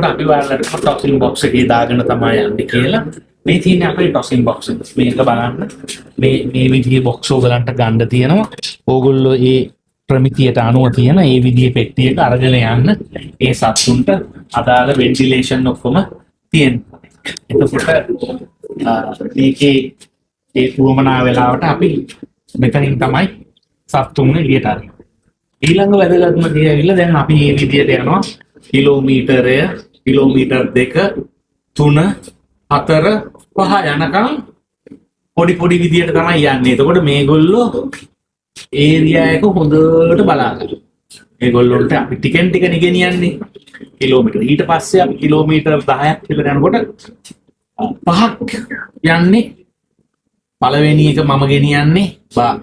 එතකොට අපි ඔයාලට ටොසින් බොක්ස් එකේ දාගෙන තමයි යන්නේ කියලා. මේ තියෙන්නේ අපේ ටොසින් බොක්ස් එක. මේක බලන්න. මේ මේ විදිහේ බොක්ස් ඕගලන්ට ගන්න තියෙනවා. ඕගොල්ලෝ ඒ ප්‍රමිතියට අනුව තියෙන ඒ විදිහේ පෙට්ටියක අරගෙන යන්න. ඒ සත්තුන්ට අදාළ වෙන්ටිලේෂන් ඔක්කොම තියෙනවා. එතකොට මේකේ ඒ උවමනා වෙලාවට අපි මෙතනින් තමයි සත්තුන් එළියට අරින්නේ. ඊළඟ වැදගත්ම දේ ඇවිල්ලා දැන් අපි මේ විදිහට යනවා කිලෝමීටරය, කිලෝමීටර් 2, 3, 4, 5 යනකම් පොඩි පොඩි විදියට තමයි යන්නේ. එතකොට මේගොල්ලෝ ඒරියා එක හොඳට බලාගන්න. මේගොල්ලොන්ට අපි ටිකෙන් ටික ගෙනියන්නේ කිලෝමීටර්. ඊට පස්සේ අපි කිලෝමීටර් 10ක් විතර යනකොට පහක් යන්නේ. පළවෙනි එක මම ගෙනියන්නේ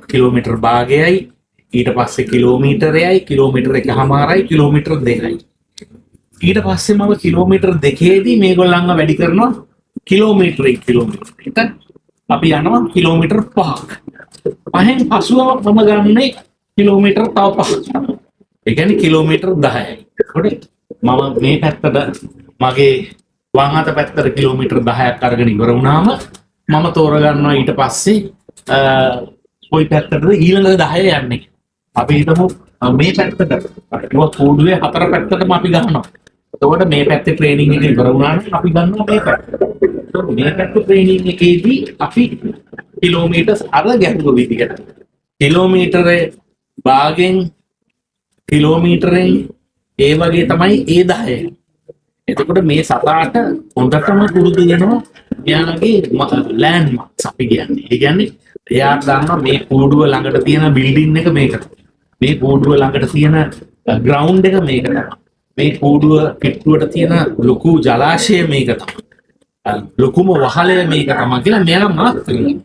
කිලෝමීටර් භාගයයි, ඊට පස්සේ කිලෝමීටරයයි, කිලෝමීටර් එකහමාරයි, කිලෝමීටර් 2යි. ඊට පස්සේ මම කිලෝමීටර් දෙකේදී මේගොල්ලන්ව වැඩි කරනවා කිලෝමීටර් 1 කිලෝමීටර්. අපි යනවා කිලෝමීටර් 5ක්. පහෙන් පසුව මම ගන්නේ කිලෝමීටර් තව 5ක්. ඒ කියන්නේ කිලෝමීටර් 10යි. එතකොට මම මේ පැත්තට, මගේ වම් අත පැත්තට කිලෝමීටර් 10ක් අරගෙන ඉවර වුණාම මම තෝරගන්නවා ඊට පස්සේ කොයි පැත්තටද ඊළඟ 10 යන්නේ. අපි හිතමු මේ පැත්තට, ඒවා කූඩුවේ හතර පැත්තටම අපි ගන්නවා. එතකොට මේ පැත්තේ ට්‍රේනින් එක ඉවර වුණා නම් අපි ගන්නවා මේ පැත්ත. එතකොට මේ පැත්තේ ට්‍රේනින් එකේදී අපි කිලෝමීටර්ස් අර ගැහුව විදිහට කිලෝමීටරේ භාගෙන්, කිලෝමීටරෙන්, ඒ වගේ තමයි ඒ 10. එතකොට මේ සතාට හොඳටම පුරුදු වෙනවා එයාගේ ලෑන්ඩ් මාක්ස් අපි කියන්නේ. ඒ කියන්නේ එයා දන්නවා මේ කූඩුව ළඟට තියෙන බිල්ඩින් එක මේක තමයි. මේ කූඩුව ළඟට තියෙන ග්‍රවුන්ඩ් එක මේක තමයි. මේ කූඩුව කිට්ටුවට තියෙන ලොකු ජලාශය මේක තමයි. ලොකුම වහලය මේක තමයි කියලා මෙයා මාක් කරනවා.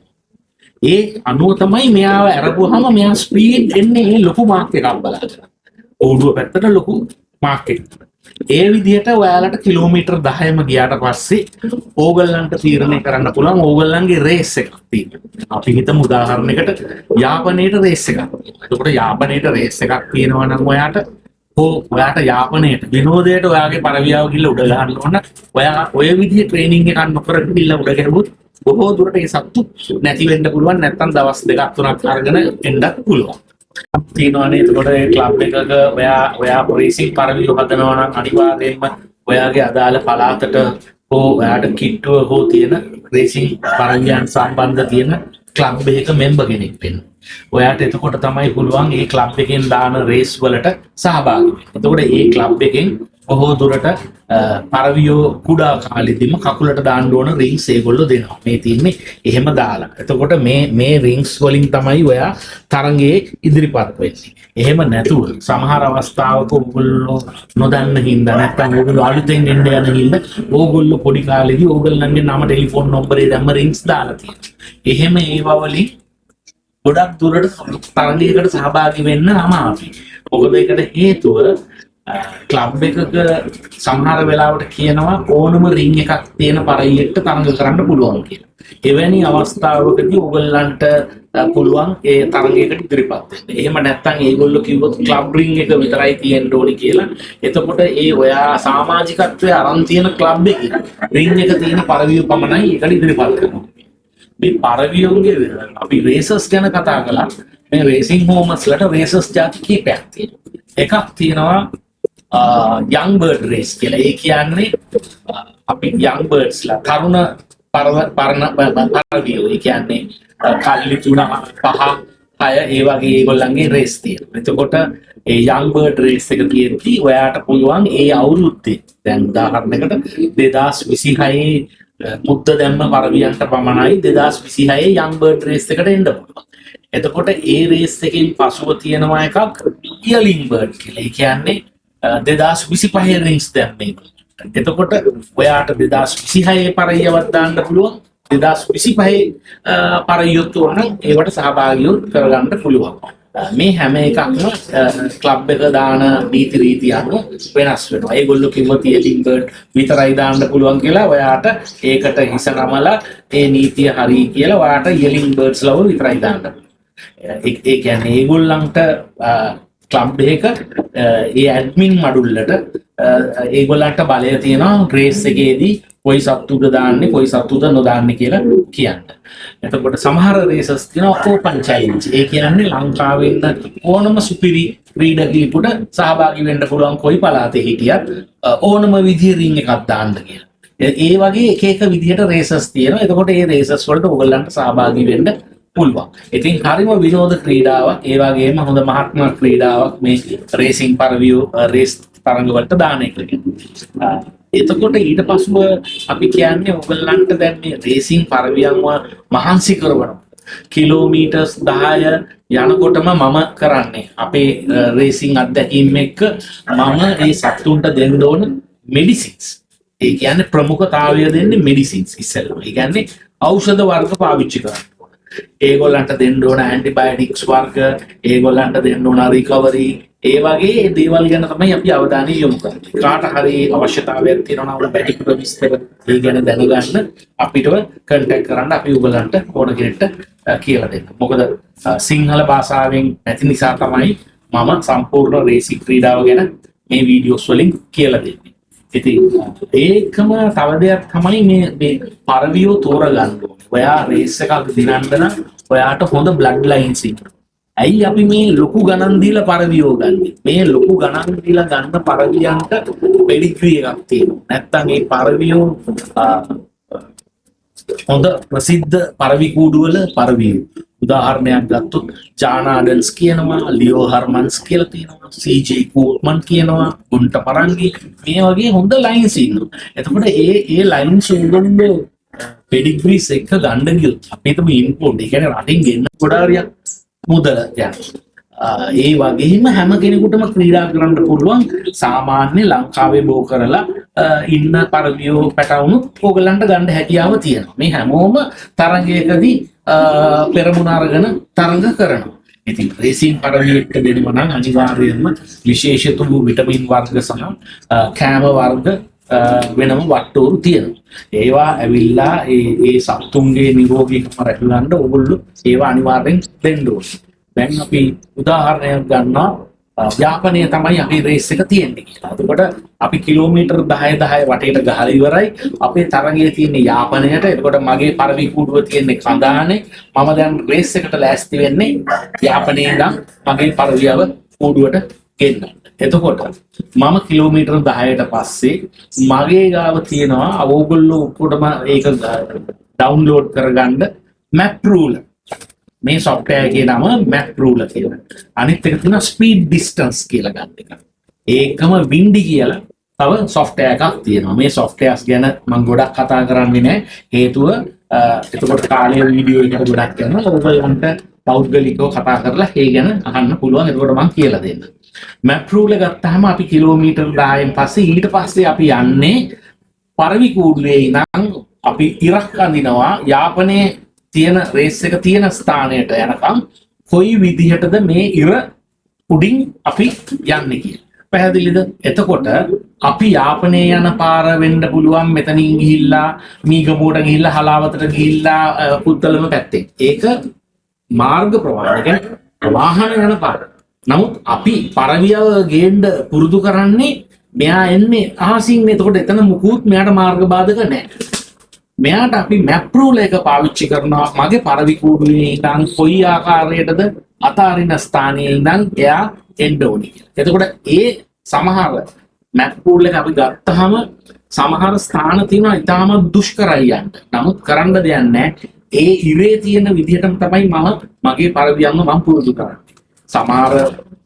ඒ අනුව තමයි මෙයාව ඇරපුවාම මෙයා ස්පීඩ් එන්නේ ඒ ලොකු මාක් එකක් බලාගෙන. කූඩුව පැත්තට ලොකු මාක් එකක්. ඒ විදිහට ඔයාලට කිලෝමීටර් 10ම ගියාට පස්සේ ඕගොල්ලන්ට තීරණය කරන්න පුළුවන් ඕගොල්ලන්ගේ රේස් එකක් තියෙනවා. අපි හිතමු උදාහරණයකට යාපනයේට රේස් එකක් තියෙනවා. එතකොට යාපනයේට රේස් එකක් තියෙනවා නම් ඔයාට හෝ ඔයාට යාපනයේට විනෝදයට ඔයාගේ පරවියාව ගිහලා උඩ ගහන්න ඕන. ඔයා ඔය විදිහේ ට්‍රේනින් එකක් නොකර ගිහිල්ලා උඩ ගැහුවොත් බොහෝ දුරට ඒ සත්තු නැති වෙන්න පුළුවන්, නැත්නම් දවස් දෙකක් තුනක් අරගෙන එන්නත් පුළුවන්. තියෙනවානේ. එතකොට ඒ ක්ලබ් එකක ඔයා ඔයා රේසින් පරවියෝ හදනවා නම් අනිවාර්යයෙන්ම ඔයාගේ අදාළ පළාතට හෝ ඔයාට කිට්ටුව හෝ තියෙන රේසින් පරවියන් සම්බන්ධ තියෙන ක්ලබ් එකක මෙම්බර් කෙනෙක් වෙන්න. ඔයාට එතකොට තමයි පුළුවන් ඒ ක්ලබ් එකෙන් දාන රේස් වලට සහභාගී වෙන්න. එතකොට ඒ ක්ලබ් එකෙන් බොහෝ දුරට පරවියෝ කුඩා කාලෙදිම කකුලට දාන්න ඕන රින්ග්ස් ඒගොල්ලෝ දෙනවා. මේ තියෙන්නේ එහෙම දාලා. එතකොට මේ මේ රින්ග්ස් වලින් තමයි ඔයා තරඟයේ ඉදිරිපත් වෙන්නේ. එහෙම නැතුව සමහර අවස්ථාවක ඕගොල්ලෝ නොදන්න හින්දා, නැත්නම් ඕගොල්ලෝ අලුතෙන් එන්න යන හින්දා, ඕගොල්ලෝ පොඩි කාලෙදී ඕගොල්ලන්ගේ නම ටෙලිෆෝන් නම්බරේ දැම්ම රින්ග්ස් දාලා තියෙනවා. එහෙම ඒවා වලින් ගොඩක් දුරට තරඟයකට සහභාගී වෙන්න අමාරුයි. මොකද ඒකට හේතුව ක්ලබ් එකක සමහර වෙලාවට කියනවා ඕනම රින්ග් එකක් තියෙන පරයියෙක්ට තරඟ කරන්න පුළුවන් කියලා. එවැනි අවස්ථාවකදී ඕගොල්ලන්ට පුළුවන් ඒ තරඟයකට ඉදිරිපත් වෙන්න. එහෙම නැත්නම් ඒගොල්ලෝ කිව්වොත් ක්ලබ් රින්ග් එක විතරයි තියෙන්න ඕනි කියලා. එතකොට ඒ ඔයා සමාජිකත්වය අරන් තියෙන ක්ලබ් එකේ රින්ග් එක තියෙන පරවිය පමණයි ඒකට ඉදිරිපත් කරනවා. මේ පරවියොන්ගේ අපි රේසස් ගැන කතා කළා. මේ රේසින් හෝමස්ලට රේසස් ජාති කීපයක් තියෙනවා. එකක් තියෙනවා යං බර්ඩ් රේස් කියලා. ඒ කියන්නේ අපි යං බර්ඩ්ස්ලා, තරුණ පරණ පරවියෝ. ඒ කියන්නේ කල්ලි 3, 5, 6 ඒ වගේ ඒගොල්ලන්ගේ රේස් තියෙනවා. එතකොට ඒ යං බර්ඩ් රේස් එක තියෙද්දි ඔයාට පුළුවන් ඒ අවුරුද්දේ, දැන් උදාහරණයකට 2026 මුද්ද දැම්ම පරවියන්ට පමණයි 2026 යං බර්ඩ් රේස් එකට එන්න පුළුවන්. එතකොට ඒ රේස් එකෙන් පසුව තියෙනවා එකක් ඉයර්ලිං බර්ඩ් කියලා. ඒ කියන්නේ 2025 රේස් දැම්ම ඒගොල්ලෝ. එතකොට ඔයාට 2026 පරයියවත් දාන්න පුළුවන්. 2025 පරයියොත් ඕන නම් ඒවට සහභාගී කරගන්න පුළුවන්. මේ හැම එකක්ම ක්ලබ් එක දාන නීති රීති අනුව වෙනස් වෙනවා. ඒගොල්ලෝ කිව්වොත් ඉයර්ලිං බර්ඩ් විතරයි දාන්න පුළුවන් කියලා, ඔයාට ඒකට හිස නමලා ඒ නීතිය හරි කියලා ඔයාට ඉයර්ලිං බර්ඩ්ස් ලව විතරයි දාන්න පුළුවන්. ඒ ඒ කියන්නේ ඒගොල්ලන්ට ක්ලබ් එක ඒ ඇඩ්මින් මඩුල්ලට ඒගොල්ලන්ට බලය තියෙනවා රේස් එකේදී කොයි සත්තුද දාන්නේ කොයි සත්තුද නොදාන්නේ කියලා කියන්න. එතකොට සමහර රේසස් තියෙනවා ඕපන් චැලෙන්ජ්. ඒ කියන්නේ ලංකාවේ ඉන්න ඕනම සුපිරි ක්‍රීඩකයෙකුට සහභාගී වෙන්න පුළුවන් කොයි පළාතේ හිටියත් ඕනම විදිහේ රින් එකක් දාන්න කියලා. ඒ වගේ එක එක විදිහට රේසස් තියෙනවා. එතකොට ඒ රේසස් වලට ඔයගොල්ලන්ට සහභාගී වෙන්න පුළුවන්. ඉතින් හරිම විනෝද ක්‍රීඩාවක්, ඒ වගේම හොඳ මහත්ම ක්‍රීඩාවක් මේ රේසින් පරවියෝ රේස් තරඟ වලට දාන එක. එතකොට ඊට පසුව අපි කියන්නේ ඔයගොල්ලන්ට දැන් මේ රේසින් පරවියන්ව මහන්සි කරනවා. කිලෝමීටර්ස් 10 යනකොටම මම කරන්නේ අපේ රේසින් අත්දැකීම් එක්ක මම ඒ සත්තුන්ට දෙන්න ඕන මෙඩිසින්ස්. ඒ කියන්නේ ප්‍රමුඛතාවය දෙන්නේ මෙඩිසින්ස් ඉස්සෙල්ලම. ඒ කියන්නේ ඖෂධ වර්ග පාවිච්චි කරන්න ඕන. ඒගොල්ලන්ට දෙන්න ඕන ඇන්ටිබයොටික්ස් වර්ග, ඒගොල්ලන්ට දෙන්න ඕන රිකවරි, ඒ වගේ දේවල් ගැන තමයි අපි අවධානය යොමු කරන්නේ. කාට හරි අවශ්‍යතාවයක් තියෙනවා නම් වැඩිපුර විස්තර ඒ ගැන දැනගන්න අපිටව කන්ටැක්ට් කරන්න, අපි ඔයගොල්ලන්ට ඕන කෙනෙක්ට කියලා දෙන්න. මොකද සිංහල භාෂාවෙන් නැති නිසා තමයි මම සම්පූර්ණ රේසිං ක්‍රීඩාව ගැන මේ වීඩියෝස් වලින් කියලා දෙන්නේ. ඉතින් ඒකම තව දෙයක් තමයි මේ මේ පරවියෝ තෝරගන්න ඕනේ. ඔයා රේස් එකක් දිනන්න නම් ඔයාට හොඳ බ්ලඩ් ලයින්ස් ඉන්න. ඇයි අපි මේ ලොකු ගණන් දීලා පරවියෝ ගන්නෙ? මේ ලොකු ගණන් දීලා ගන්න පරවියන්ට පෙඩිග්‍රී එකක් තියෙනවා. නැත්තම් ඒ පරවියෝ හොඳ ප්‍රසිද්ධ පරවි කූඩුවල පරවියෝ. උදාහරණයක් ගත්තොත් ජාන් ආඩන්ස් කියනවා, ලියෝ හර්මන්ස් කියලා තියෙනවා, සීජේ කූට්මන් කියනවා, ගුන්ට පරංගි, මේ වගේ හොඳ ලයින්ස් ඉන්නවා. එතකොට ඒ ඒ ලයින්ස් උගොල්ලෝ පෙඩිග්‍රීස් එක ගන්න ගියොත් අපි හිතමු ඉම්පෝට්, ඒ කියන්නේ රටින් ගෙන්න ගොඩාරියක් මුදල යනවා. ඒ වගේම හැම කෙනෙකුටම ක්‍රීඩා කරන්න පුළුවන් සාමාන්‍ය ලංකාවේ බෝ කරලා ඉන්න පරවියෝ පැටවුණුත් ඕගොල්ලන්ට ගන්න හැකියාව තියෙනවා. මේ හැමෝම තරඟයකදී පෙරමුණ අරගෙන තරඟ කරනවා. ඉතින් රේසින් පරවියෙක්ට දෙනවා නම් අනිවාර්යයෙන්ම විශේෂිත වූ විටමින් වර්ග සහ කෑම වර්ග වෙනම වට්ටෝරු තියෙනවා. ඒවා ඇවිල්ලා ඒ ඒ සත්තුන්ගේ නිරෝගීකම රැකගන්න ඕගොල්ලෝ ඒවා අනිවාර්යෙන් දෙන්න ඕනේ. දැන් අපි උදාහරණයක් ගන්නවා, යාපනය තමයි අපි රේස් එක තියෙන්නේ කියලා. එතකොට අපි කිලෝමීටර් 10 10 වටේට ගහලා ඉවරයි. අපේ තරගය තියෙන්නේ යාපනයට. එතකොට මගේ පරවි කූඩුව තියෙන්නේ කඳානේ. මම දැන් රේස් එකට ලෑස්ති වෙන්නේ යාපනයේ ඉඳන් මගේ පරවියව කූඩුවට ගෙන්නන්න. එතකොට මම කිලෝමීටර් 10ට පස්සේ මගේ ගාව තියෙනවා ඕගොල්ලෝ ඔක්කොටම ඒක ඩවුන්ලෝඩ් කරගන්න මැප් රූලර්. මේ සොෆ්ට්වෙයාර් එකේ නම මැප් රූලර් කියලා. අනිත් එක තියෙනවා ස්පීඩ් ඩිස්ටන්ස් කියලා ගන්න එක. ඒකම වින්ඩි කියලා තව සොෆ්ට්වෙයාර් එකක් තියෙනවා. මේ සොෆ්ට්වෙයාර්ස් ගැන මම ගොඩක් කතා කරන්නේ නැහැ. හේතුව එතකොට කාලය වීඩියෝ එකට ගොඩක් යනවා. ඔයගොල්ලන්ට පෞද්ගලිකව කතා කරලා ඒ ගැන අහන්න පුළුවන්. එතකොට මම කියලා දෙන්නම්. මැප් රූලර් ගත්තාම අපි කිලෝමීටර් 10න් පස්සේ ඊට පස්සේ අපි යන්නේ පරවි කූඩුවේ ඉඳන් අපි ඉරක් අඳිනවා යාපනයේ තියෙන රේස් එක තියෙන ස්ථානයට යනකම් කොයි විදිහටද මේ ඉර උඩින් අපි යන්නේ කියලා. පැහැදිලිද? එතකොට අපි යාපනයේ යන පාර වෙන්න පුළුවන් මෙතනින් ගිහිල්ලා මීගමුවට ගිහිල්ලා හලාවතට ගිහිල්ලා පුත්තලම පැත්තෙන්. ඒක මාර්ග ප්‍රවාහන. ඒ කියන්නේ වාහන යන පාර. නමුත් අපි පරවියව ගේන්න පුරුදු කරන්නේ මෙයා එන්නේ අහසින්. එතකොට එතන මුකුත් මෙයාට මාර්ග බාධක නැහැ. මෙයාට අපි මැප් රූල් එක පාවිච්චි කරනවා. මගේ පරවි කූඩුවේ ඉඳන් කොයි ආකාරයටද අතාරින ස්ථානයේ ඉඳන් එයා එන්න ඕනි කියලා. එතකොට ඒ සමහර මැප් රූල් එක අපි ගත්තාම සමහර ස්ථාන තියෙනවා ඉතාම දුෂ්කරයි යන්න. නමුත් කරන්න දෙයක් නැහැ. ඒ ඉරේ තියෙන විදිහටම තමයි මම මගේ පරවියන්ව මම පුරුදු කරන්නේ. සමහර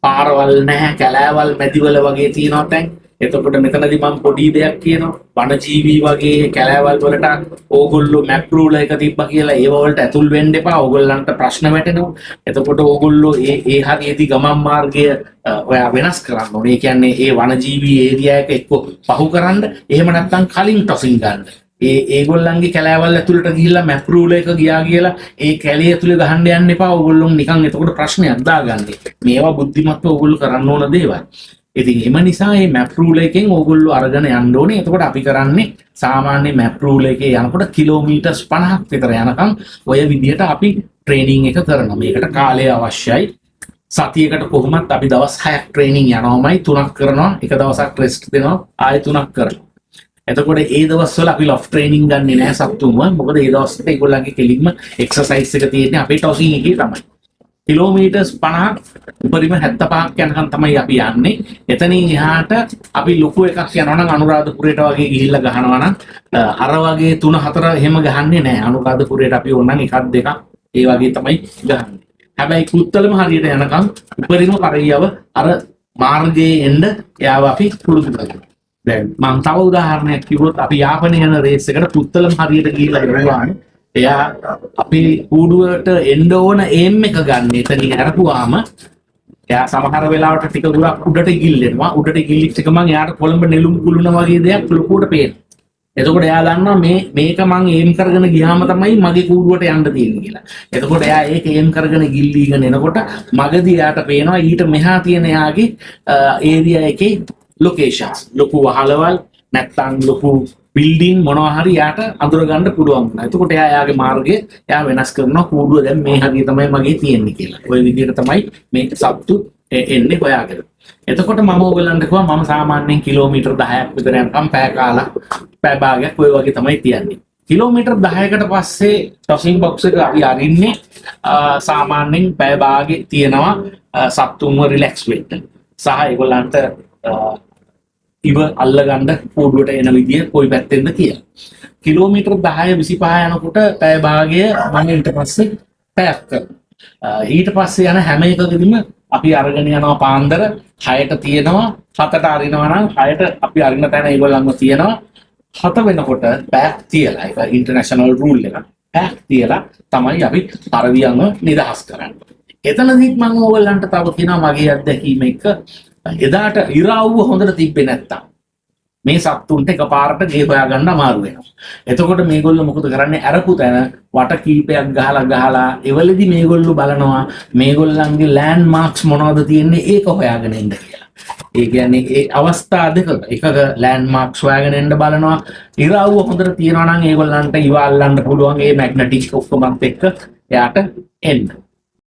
පාරවල් නැහැ, කැලෑවල් මැදිවල වගේ තියෙනවා තැන්. එතකොට මෙතනදී මම පොඩි දෙයක් කියනවා. වනජීවී වගේ කැලෑවල් වලට ඕගොල්ලෝ මැප් රූලර් එක තිබ්බා කියලා ඒව වලට ඇතුල් වෙන්න එපා. ඕගොල්ලන්ට ප්‍රශ්න වැටෙනවා. එතකොට ඕගොල්ලෝ ඒ ඒ හරියදී ගමන් මාර්ගය ඔයා වෙනස් කරන්න ඕනේ. ඒ කියන්නේ ඒ වනජීවී ඒරියා එක එක්ක පහු කරන්න, එහෙම නැත්නම් කලින් ටොසින් ගන්න. ඒ ඒගොල්ලන්ගේ කැලෑවල් ඇතුළට ගිහිල්ලා මැප් රූලර් එක ගියා කියලා ඒ කැලේ ඇතුලේ ගහන්න යන්න එපා. ඕගොල්ලෝ නිකන් එතකොට ප්‍රශ්නයක් දාගන්නේ. මේවා බුද්ධිමත්ව ඕගොල්ලෝ කරන්න ඕන දේවල්. ඉතින් එම නිසා මේ මැප් රූලර් එකෙන් ඕගොල්ලෝ අරගෙන යන්න ඕනේ. එතකොට අපි කරන්නේ සාමාන්‍ය මැප් රූලර් එකේ යනකොට කිලෝමීටර්ස් 50ක් විතර යනකම් ඔය විදිහට අපි ට්‍රේනින් එක කරනවා. මේකට කාලය අවශ්‍යයි. සතියකට කොහොමත් අපි දවස් 6ක් ට්‍රේනින් යනවාමයි. තුනක් කරනවා, එක දවසක් රෙස්ට් දෙනවා, ආයෙ තුනක් කරනවා. එතකොට ඒ දවස්වල අපි ලොෆ් ට්‍රේනින් ගන්නෙ නෑ සත්තුන්ව. මොකද ඒ දවස්වල ඒගොල්ලන්ගේ කෙලින්ම එක්සර්සයිස් එක තියෙන්නේ අපේ ටොසින් එකේ තමයි. කිලෝමීටර්ස් 50ක්, උපරිම 75ක් යනකම් තමයි අපි යන්නේ. එතනින් එහාට අපි ලොකු එකක් යනවා නම්, අනුරාධපුරයට වගේ ගිහිල්ලා ගහනවා නම්, අර වගේ 3 4 එහෙම ගහන්නේ නෑ. අනුරාධපුරයට අපි ඕනනම් එකක් දෙකක් ඒ වගේ තමයි ගහන්නේ. හැබැයි කුත්තලම හරියට යනකම් උපරිම පරයව අර මාර්ගයේ එන්න එයාව අපි පුරුදු කරනවා. දැන් මං තව උදාහරණයක් කිව්වොත්, අපි යාපනයේ යන රේස් එකට පුත්තලම හරියට ගිහිල්ලා ඉවරවුවාම, එයා අපේ කූඩුවට එන්න ඕන ඒම් එක ගන්න එතනින් අරපුවාම, එයා සමහර වෙලාවට ටික දුරක් උඩට ගිල්ලෙනවා. උඩට ගිල්ලිච්ච ගමන් එයාට කොළඹ නෙළුම් කුළුණ වගේ දෙයක් ලොකුවට පේනවා. එතකොට එයා දන්නවා මේ මේක මං ඒම් කරගෙන ගියාම තමයි මගේ කූඩුවට යන්න තියෙන්නේ කියලා. එතකොට එයා ඒක ඒම් කරගෙන ගිල්ලීගෙන එනකොට මගදී එයාට පේනවා ඊට මෙහා තියෙන එයාගේ ඒරියා එකේ ලොකේෂන්ස්. ලොකු වහලවල් නැත්තම් ලොකු බිල්ඩින් මොනවා හරි එයාට අඳුර ගන්න පුළුවන් වුණා. එතකොට එයා එයාගේ මාර්ගය එයා වෙනස් කරනවා, කූඩුව දැන් මේ හරිය තමයි මගේ තියෙන්නේ කියලා. ඔය විදිහට තමයි මේ සත්තු එන්නේ හොයාගෙන. එතකොට මම ඕගොල්ලන්ට කිව්වා මම සාමාන්‍යයෙන් කිලෝමීටර් 10ක් විතර යනකම් පැය කාලක්, පැය භාගයක් ඔය වගේ තමයි තියන්නේ. කිලෝමීටර් 10කට පස්සේ ටොසින් බොක්ස් එක අපි අරින්නේ. සාමාන්‍යයෙන් පැය භාගෙ තියෙනවා සත්තුන්ව රිලැක්ස් වෙන්න සහ ඒගොල්ලන්ට ඉව අල්ලගන්න කූඩුවට එන විදිය කොයි පැත්තෙන්ද කියලා. කිලෝමීටර් 10 25 යනකොට පැය භාගය මම ඊට පස්සේ පැයක් කරනවා. ඊට පස්සේ යන හැම එකකදීම අපි අරගෙන යනවා පාන්දර 6ට තියෙනවා. 7ට අරිනවා නම් 6ට අපි අරින තැන ඒගොල්ලන්ව තියෙනවා. 7 වෙනකොට පැයක් තියලා, ඒක ඉන්ටර්නැෂනල් රූල් එකක්, පැයක් තියලා තමයි අපි පරවියන්ව නිදහස් කරන්නේ. එතනදිත් මම ඕගොල්ලන්ට තව කියනවා මගේ අත්දැකීම එක්ක, එදාට ඉරවුව හොඳට තිබ්බේ නැත්තම් මේ සත්තුන්ට එකපාරට ගේ හොයාගන්න අමාරු වෙනවා. එතකොට මේගොල්ලෝ මොකද කරන්නේ? අරපු තැන වට කීපයක් ගහලා ගහලා එවලදි මේගොල්ලෝ බලනවා මේගොල්ලන්ගේ ලෑන්ඩ් මාක්ස් මොනවද තියෙන්නේ, ඒක හොයාගෙන එන්න කියලා. ඒ කියන්නේ ඒ අවස්ථා දෙකක එකක ලෑන්ඩ් මාක්ස් හොයාගෙන එන්න බලනවා. ඉරවුව හොඳට තියෙනවා නම් ඒගොල්ලන්ට ඉව අල්ලන්න පුළුවන් ඒ මැග්නටික් ඔක්කොමත් එක්ක එයාට එන්න.